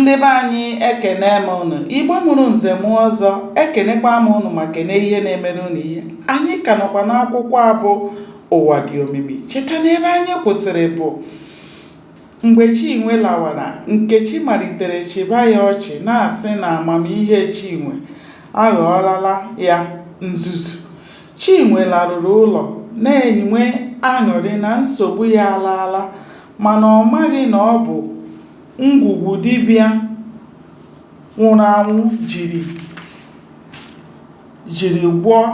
Ndị be anyị ekene m ụnụ. Igbo mụrụ nze mụọ ọzọ, ekenekwa m ụnụ ma kene ihe na-emere ụnụ ihe. Anyị ka nọkwa n'akwụkwọ a bụ Ụwa Dị Omimi. Cheta na ebe anyị kwụsịrị bụ mgbe Chinwe lawara, Nkechi malitere chịba ya ọchị na-asị na amamihe Chinwe aghọọlara ya nzuzu. Chinwe laruru ụlọ na-enwe aṅụrị na nsogbu ya alaala mana ọ maghị na ọ bụ ngwugwu dibịa nwụrụ anwụ jiri gwọọ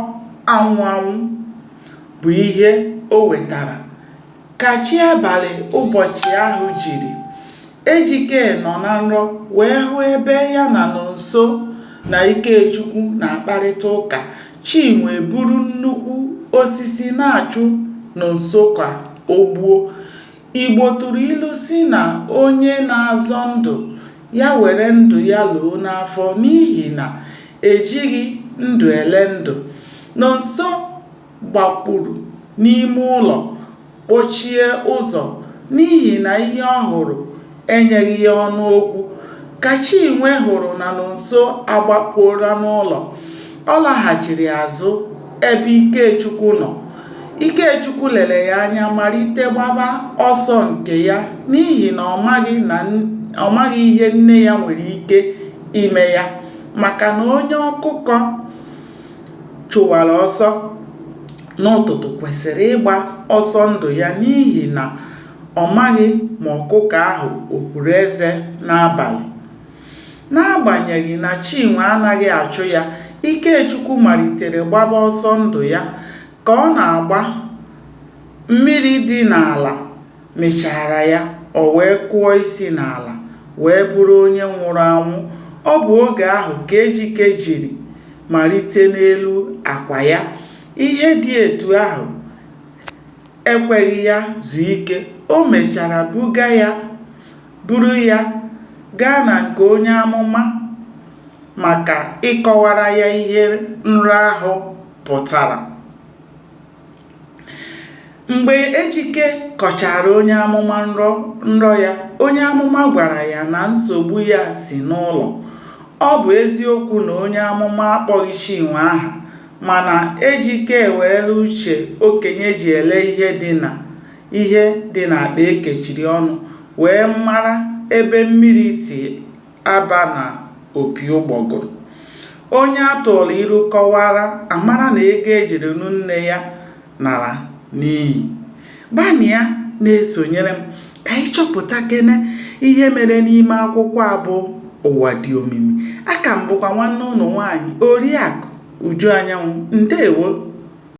anwụ anwụ bụ ihe o wetara. Ka chi abalị ụbọchị ahụ jiri, Ejike nọ na nrọ wee hụ ebe ya na Nonso na Ikechukwu na-akparịta ụka. Chinwe eburu nnukwu osisi na-achụ Nonso ka o gbuo. Igbo tụrụ ilu sị na onye na-azọ ndụ ya were ndụ ya loo n'afọ n'ihi na e jighị ndụ ele ndụ. Nonso gbakpuru n'ime ụlọ kpọchie ụzọ n'ihi na ihe ọ hụrụ enyeghị ya ọnụ okwu. Ka Chinwe hụrụ na Nonso agbakpuola n'ụlọ, ọ laghachiri azụ ebe Ikechukwu nọ. Ikechukwu lere ya anya malite gbaba ọsọ nke ya n'ihi na ọ maghị ihe nne ya nwere ike ime ya maka na onye ọkụkọ chụwara ọsọ n'ụtụtụ kwesịrị ịgba ọsọ ndụ ya n'ihi na ọ maghị ma ọkụkọ ahụ o puru eze n'abalị. N'agbanyeghị na Chinwe anaghị achụ ya, Ikechukwu malitere gbaba ọsọ ndụ ya. Ka ọ na-agba, mmiri dị n'ala mịchara ya, o wee kụọ isi n'ala wee bụrụ onye nwụrụ anwụ. Ọ bụ oge ahụ ka Ejike jiri malite n'elu akwa ya. Ihe dị etu ahụ ekweghị ya zuo ike. O mechara buru ya gaa na nke onye amụma maka ịkọwara ya ihe nrọ ahụ pụtara. Mgbe Ejike kọchaara onye amụma nrọ ya, onye amụma gwara ya na nsogbu ya si n'ụlọ. Ọ bụ eziokwu na onye amụma akpọghị Chinwe aha, mana Ejike ewerela uche okenye ji ele ihe dị n'akpa e kechiri ọnụ wee mara ebe mmiri si aba n'opi ụgbọgụrụ. Onye a tụụrụ ilu kọwaara amara na ego e jiri nụ nne ya nara n'iyi. Gbanịa na-esonyere m ka anyị chọpụtakene ihe mere n'ime akwụkwọ a bụ Ụwa Dị Omimi. Aka m bụkwa nwanne ụnụ nwaanyị, Oriakụ Uju Anyanwụ. Ndewo!